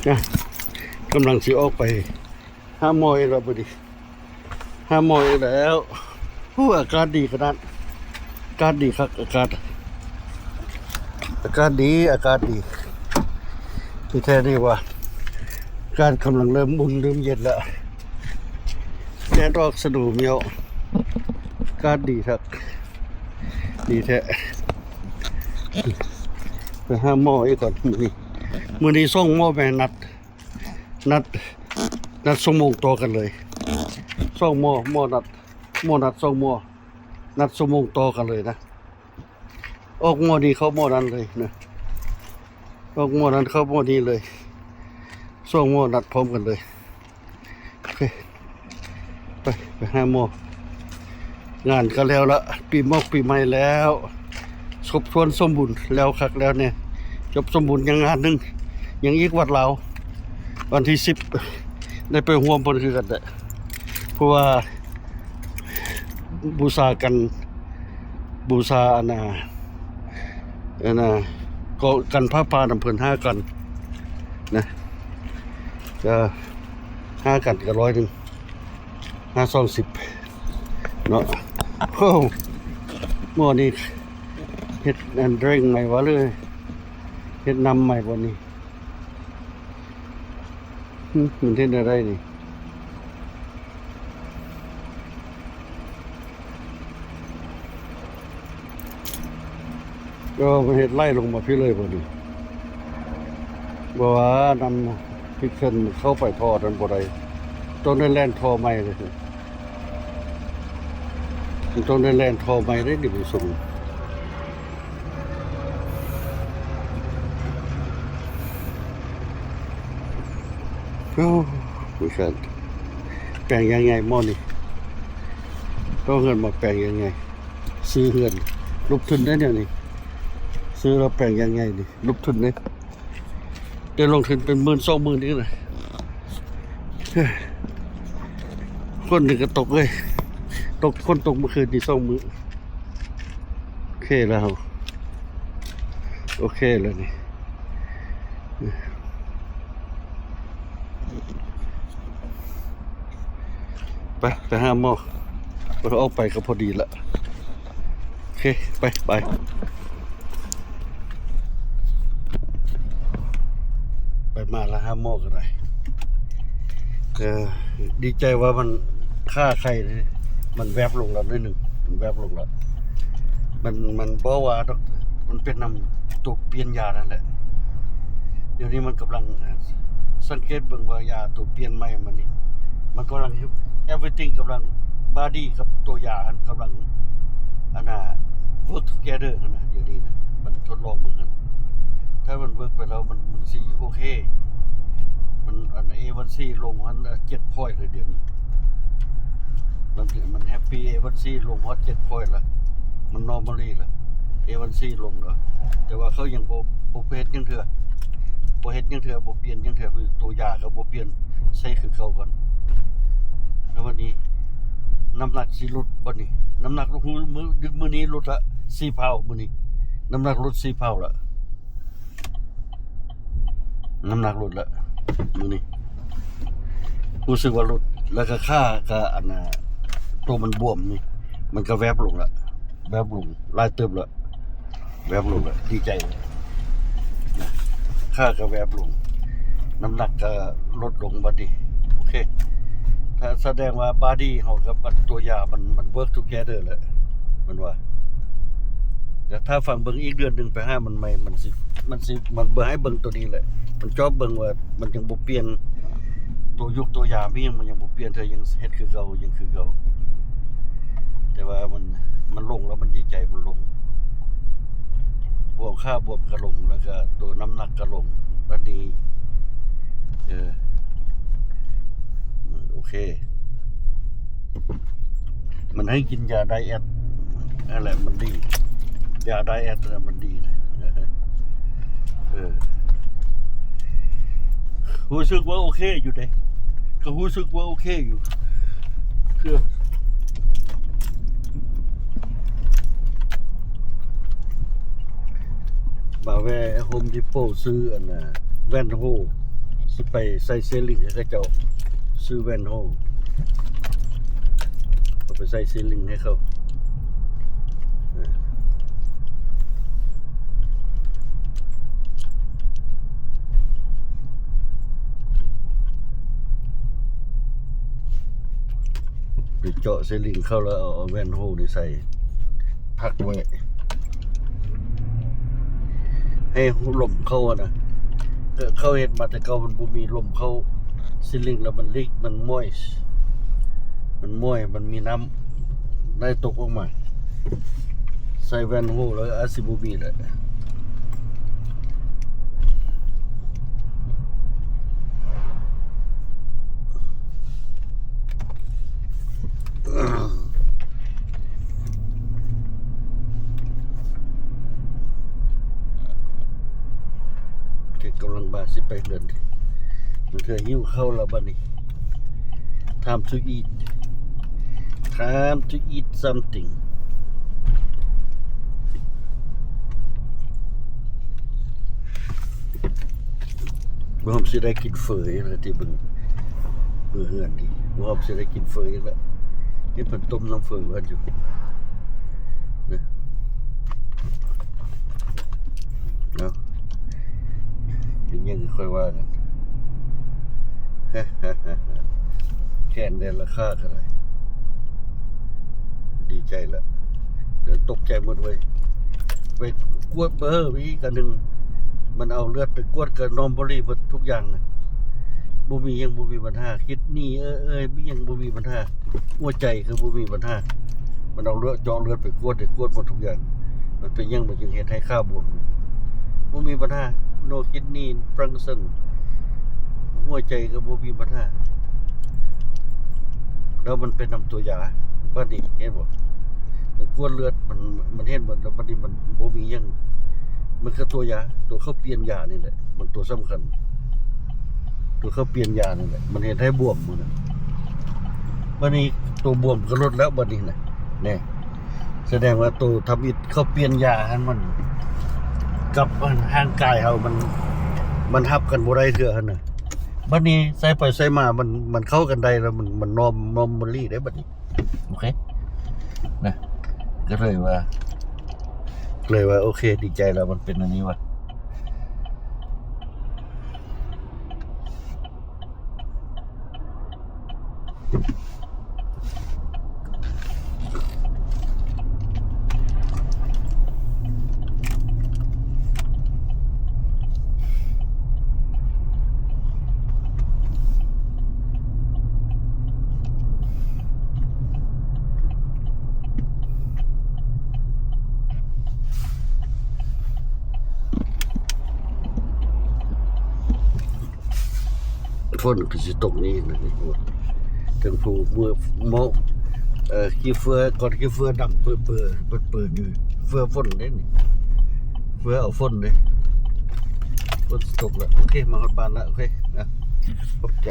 ນະ ກຳລັງຊິອອກໄປຫາໝໍອີກແລ້ວບັດນີ້ ຫາໝໍອີກແລ້ວ. ໂອ້ ອາກາດດີຂະໜາດ ອາກາດດີຄັກ ອາກາດ ອາກາດດີ ອາກາດດີ. ທີ່ແທ້ນີ້ວ່າ ອາກາດກຳລັງເລີ່ມອຸ່ນເລີ່ມເຢັນແລ້ວ ແດດອອກສະດູມຽວ ອາກາດດີຄັກ ດີແທ້. ໄປຫາໝໍອີກກ່ອນມື້ນີ້ ມື້ນີ້ສອງໝໍແມ່ນນັດ ນັດ ນັດຊົ່ວໂມງຕໍ່ກັນເລີຍ ສອງໝໍ ໝໍນັດ ໝໍນັດສອງໝໍ ນັດຊົ່ວໂມງຕໍ່ກັນເລີຍນະ. ອອກໝໍນີ້ເຂົ້າໝໍນັ້ນເລີຍນະ ອອກໝໍນັ້ນເຂົ້າໝໍນີ້ເລີຍ ສອງໝໍນັດພ້ອມກັນເລີຍ. ໂອເຄ ໄປ ໄປຫາໝໍ. ງານກໍແລ້ວລະ ປີໝອກປີໃໝ່ແລ້ວ ຄົບຖ້ວນສົມບູນ ແລ້ວຄັກແລ້ວແນ່ ຈົບສົມບູນ. ຍັງງານໜຶ່ງ ຍັງອີກວັດລາວ ວັນທີສິບ ໄດ້ໄປຮ່ວມເພິ່ນຄືກັນແຫຼະ ເພາະວ່າບູຊາກັນ ບູຊາອັນນ່າ ອັນນ່າ ກໍກັນຜ້າປ່ານຳເພິ່ນຫ້າກັນນະ ກໍຫ້າກັນກໍຮ້ອຍໜຶ່ງ ຫ້າສອງສິບເນາະ. ໂອ້ ໝໍນີ້ເຮັດອັນເດຣັງໃໝ່ວະ ຫຼືເຮັດນ້ຳໃໝ່ບໍ່ນີ້? ຫຶ ມັນເຮັດແນວໃດນີ້? ກໍມັນເຮັດໄຫຼລົງມາພີ້ເລີຍບໍ່ນີ້? ບໍ່ວ່ານ້ຳພິກເຊັນເຂົ້າໄປທໍ່ນັ້ນບໍ່ໄດ້ ຕ້ອງໄດ້ແລ່ນທໍ່ໃໝ່ເລີຍ ມັນຕ້ອງໄດ້ແລ່ນທໍ່ໃໝ່ເດ້ນີ້ ຜູ້ຊົມ. ໂອ້ ຜູ້ຊາຍ ແປງຢ່າງໃຫຍ່ໝໍນີ້ ເອົາເຮືອນມາແປງຢ່າງໃຫຍ່ ຊື້ເຮືອນ ລົງທຶນໄດ້ແນວນີ້ ຊື້ແລ້ວແປງຢ່າງໃຫຍ່ນີ້ ລົງທຶນເດ້ ໄດ້ລົງທຶນເປັນໝື່ນສອງໝື່ນນີ້ນະ. ຄົນໜຶ່ງກໍຕົກເລີຍ ຕົກ ຝົນຕົກມື້ຄືນນີ້ສອງມື້. ໂອເຄແລ້ວ ໂອເຄແລ້ວນີ້ ໄປ ໄປຫາໝໍ ເພິ່ນອອກໄປກໍພໍດີລະ. ໂອເຄ ໄປ ໄປ ໄປມາລະ ຫາໝໍກໍໄດ້. ເອີ ດີໃຈວ່າມັນ ຄ່າໄຂ້ນີ້ມັນແວບລົງແລ້ວໜ້ອຍໜຶ່ງ ມັນແວບລົງແລ້ວ ມັນ ມັນບໍ່ວ່າດອກ ມັນເປັນນຳໂຕປ່ຽນຢານັ້ນແຫຼະ. ດຽວນີ້ມັນກຳລັງ ສັງເກດເບິ່ງວ່າຢາໂຕປ່ຽນໃໝ່ມັນນີ້ ມັນກຳລັງ everything ກຳລັງ body ກັບໂຕຢາຫັ້ນກຳລັງ ອັນນ່າ work together ຫັ້ນນະ. ດຽວນີ້ນະ ມັນທົດລອງເບິ່ງຫັ້ນ ຖ້າມັນ work ໄປແລ້ວ ມັນ ມັນຊິໂອເຄ ມັນ ອັນ ເອວັນຊີ ລົງຫັ້ນເຈັດ point ເລີຍ. ດຽວນີ້ມັນ ມັນ happy ເອວັນຊີ ລົງຮອດເຈັດ point ລະ ມັນ normally ລະ ເອວັນຊີ ລົງລະ ແຕ່ວ່າເຂົາຍັງບໍ່ ບໍ່ເຮັດຫຍັງເທື່ອ ບໍ່ເຮັດຫຍັງເທື່ອ ບໍ່ປ່ຽນຫຍັງເທື່ອ ໂຕຢາກໍບໍ່ປ່ຽນ ໃຊ້ຄືເກົ່າກ່ອນ. ແລ້ວບັດນີ້ ນ້ຳໜັກຊິຫຼຸດບັດນີ້ ນ້ຳໜັກ ມື້ ມື້ ມື້ນີ້ຫຼຸດລະສີ່ປອນ ມື້ນີ້ນ້ຳໜັກຫຼຸດສີ່ປອນລະ ນ້ຳໜັກຫຼຸດລະ ມື້ນີ້ຮູ້ສຶກວ່າຫຼຸດ. ແລ້ວກໍຄ່າ ກໍອັນນ່າ ໂຕມັນບວມນີ້ ມັນກໍແວບລົງລະ ແວບລົງຫຼາຍເຕີບລະ ແວບລົງລະ ດີໃຈນະ ຄ່າກໍແວບລົງ ນ້ຳໜັກກໍ ລົດລົງບັດນີ້. ໂອເຄ ຖ້າສະແດງວ່າ body ເຮົາກັບອັນຕົວຢາມັນ ມັນ work together ແລ້ວ ມັນວ່າ ແຕ່ຖ້າຟັງເບິ່ງອີກເດືອນໜຶ່ງໄປຫາມັນໃໝ່ ມັນຊິ ມັນຊິ ມັນເບິ່ງ ໃຫ້ເບິ່ງຕົວນີ້ແຫຼະ ມັນຈອບເບິ່ງວ່າມັນຍັງບໍ່ປ່ຽນ ຕົວຢາ ຕົວຢາມີຫຍັງ ມັນຍັງບໍ່ປ່ຽນເທື່ອ ຍັງເຮັດຄືເກົ່າ ຍັງຄືເກົ່າ ແຕ່ວ່າມັນ ມັນລົງແລ້ວມັນດີໃຈ ມັນລົງ ບວມ ຄ່າບວມກໍລົງ ແລ້ວກໍຕົວນ້ຳໜັກກໍລົງ ບັດນີ້ ເອີ ໂອເຄ ມັນໃຫ້ກິນຢາໄດແອັດ ນັ້ນແຫຼະ ມັນດີ ຢາໄດແອັດນະ ມັນດີນະ ເອີ ຮູ້ສຶກວ່າໂອເຄຢູ່ເດ້ ກໍຮູ້ສຶກວ່າໂອເຄຢູ່ ເພື່ອ ມາແວ່ໂຮມດີໂປ ຊື້ອັນນ່າ ແວ່ນໂຮ ຊິໄປໃສ່ເຊລິ້ງໃຫ້ເຂົາເຈົ້າ ຊື້ແວ່ນໂຮ ເອົາໄປໃສ່ເຊລິ້ງໃຫ້ເຂົາ ໄປເຈາະເຊລິ້ງເຂົາ ແລ້ວເອົາແວ່ນໂຮນີ້ໃສ່ ພັກໄວ້ ໃຫ້ລົມເຂົ້າຫັ້ນນະ. ເຂົາເຮັດມາແຕ່ເກົ່າ ມັນບໍ່ມີລົມເຂົ້າເຊລິ້ງ ແລ້ວມັນລີກ ມັນມອຍ ມັນມອຍ ມັນມີນ້ຳໄຫຼຕົກອອກມາ. ໃສ່ແວ່ນໂຮແລ້ວອາດຊິບໍ່ມີແຫຼະ. ກຳລັງມາ ຊິໄປເຮືອນ ມັນເທື່ອຫິວເຂົ້າແລ້ວບັດນີ້. Time to eat. Time to eat something. ບໍ່ຮູ້ຊິໄດ້ກິນເຝີອີກແລ້ວຕິ ເບິ່ງ ເບິ່ງເຮືອນນີ້ ບໍ່ຮູ້ຊິໄດ້ກິນເຝີອີກແລ້ວ. ເຫັນເພິ່ນຕົ້ມນ້ຳເຝີເພິ່ນຢູ່ ເນາະ. ເປັນຫຍັງຄ່ອຍວ່າກັນ ແຄນແດ່ລາຄາກໍໄດ້ ດີໃຈລະ ຕົກໃຈໝົດເວີຍ. ໄປກວດເບິ່ງອີກອັນໜຶ່ງ ມັນເອົາເລືອດໄປກວດກັບນອມບໍຣີໝົດທຸກຢ່າງນະ ບໍ່ມີຫຍັງ ບໍ່ມີບັນຫາ ຄິດໜີເອີຍ ມີຫຍັງບໍ່ມີບັນຫາ. ຫົວໃຈກໍບໍ່ມີບັນຫາ ມັນເອົາເລືອດ ເຈາະເລືອດໄປກວດ ໄດ້ກວດໝົດທຸກຢ່າງ. ມັນເປັນຫຍັງມັນຈຶ່ງເຮັດໃຫ້ຂາບວມ? ບໍ່ມີບັນຫາ no kidney function ຫົວໃຈກໍບໍ່ມີບັນຫາ ແລ້ວມັນເປັນນຳຕົວຢາ. ບັດນີ້ເຫັນບໍ່? ມັນກວດເລືອດ ມັນ ມັນເຫັນໝົດ ແລ້ວບັດນີ້ມັນບໍ່ມີຫຍັງ ມັນຄືຕົວຢາ ຕົວເຂົາປ່ຽນຢານີ້ແຫຼະ ມັນຕົວສຳຄັນ. ຕົວເຂົາປ່ຽນຢານີ້ແຫຼະ ມັນເຮັດໃຫ້ບວມມື້ນັ້ນ. ບັດນີ້ຕົວບວມກໍຫຼຸດແລ້ວບັດນີ້ນະ ແນ່ ສະແດງວ່າໂຕທຳອິດເຂົາປ່ຽນຢາຫັ້ນ ມັນກັບຮ່າງກາຍເຮົາ ມັນ ມັນຮັບກັນບໍ່ໄດ້ເທື່ອຫັ້ນນະ. ບັດນີ້ໃສ່ໄປໃສ່ມາ ມັນ ມັນເຂົ້າກັນໄດ້ແລ້ວ ມັນ ມັນນອມ ນອມມາລີເດ້ບັດນີ້. ໂອເຄ ນະ ກໍເລີຍວ່າ ເລີຍວ່າ ໂອເຄ ດີໃຈແລ້ວ ມັນເປັນອັນນີ້ວ່າ. ຝົນກໍຊິຕົກນີ້ນະ ເຖິງຜູ້ເມື່ອເໝາະ ເອີ ຂີ້ເຟືອ ກ່ອນຂີ້ເຟືອດຳເປີດໆ ເປີດໆຢູ່ ເຟືອຝົນເດ້ນີ້ ເຟືອເອົາຝົນເດ້. ຝົນຊິຕົກແລ້ວ ໂອເຄ ມາຮອດບ້ານແລ້ວ ໂອເຄ ນະ ຂອບໃຈ.